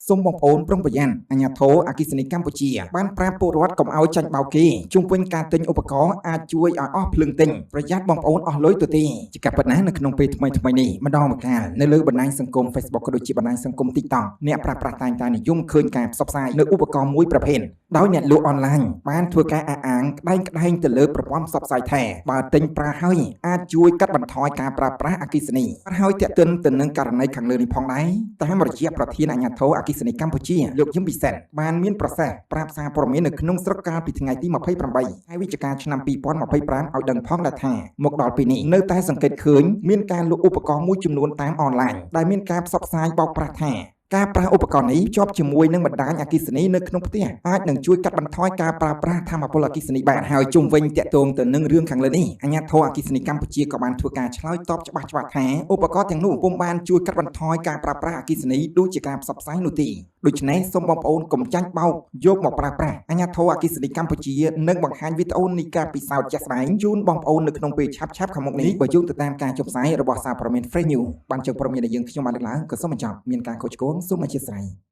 សូមបងប្អូនប្រុងប្រយ័ត្នអាជ្ញាធរអគ្គិសនីកម្ពុជាបានប្រាប់ពលរដ្ឋកុំឲ្យចាញ់បោកគេជុំវិញការទិញឧបករណ៍អាចជួយឲ្យអស់ភ្លើងទិញប្រយ័ត្នបងប្អូនអស់លុយទៅទេជាការពិតណាស់នៅក្នុងពេលថ្មីថ្មីនេះម្ដងម្កាលនៅលើបណ្ដាញសង្គម Facebook ក៏ដូចជាបណ្ដាញសង្គម TikTok អ្នកប្រើប្រាស់តែងតែនិយមឃើញការផ្សព្វផ្សាយនៅឧបករណ៍មួយប្រភេទដោយអ្នកលក់អនឡាញបានធ្វើការអះអាងក្តែងក្តែងទៅលើប្រព័ន្ធផ្សព្វផ្សាយថាបើទិញប្រើហើយអាចជួយកាត់បន្ថយការប្រើប្រាស់អគ្គិសនីហើយទាក់ទិនទៅនឹងករណីខាងលើនេះផងដែរតាមរយៈប្រធានអាជ្ញាធរអគ្គិសនីកម្ពុជាលោកយឹមពិសិដ្ឋបានមានប្រសាសន៍ប្រាប់សារព័ត៌មាននៅក្នុងស្រុកកាលពីថ្ងៃទី28ខែវិច្ឆិកាឆ្នាំ2025ឲ្យដឹងផងដែរថាមកដល់ពេលនេះនៅតែសង្កេតឃើញមានការលក់ឧបករណ៍មួយចំនួនតាមអនឡាញដែលមានការផ្សព្វផ្សាយបោកប្រាស់ថាការប្រើឧបករណ៍នេះភ្ជាប់ជាមួយនឹងបណ្ដាញអគ្គិសនីនៅក្នុងផ្ទះអាចនឹងជួយកាត់បន្ថយការប្រើប្រាស់ថាមពលអគ្គិសនីបានហើយជុំវិញតាក់ទងទៅនឹងរឿងខាងលើនេះអាជ្ញាធរអគ្គិសនីកម្ពុជាក៏បានធ្វើការឆ្លើយតបច្បាស់ៗថាឧបករណ៍ទាំងនោះពុំបានជួយកាត់បន្ថយការប្រើប្រាស់អគ្គិសនីដូចជាការផ្សព្វផ្សាយនោះទេដូច្នេះសូមបងប្អូនកុំចាញ់បោកយកមកប្រើប្រាស់អាជ្ញាធរអគ្គិសនីកម្ពុជានឹងបង្ហាញវីដេអូនៃការពិសោធន៍ជាក់ស្ដែងជូនបងប្អូននៅក្នុងពេលឆាប់ៗខាងមុខនេះបើយោងទៅតាមការចុះផ្សាយរបស់សារព័ត៌មាន Fresh News បានជើងព័ត៌មានដែលយើងខ្ញុំបានលើកឡើងក៏សូមបញ្ចប់មានការខុសឆ្គងសូមអធ្យាស្រ័យ។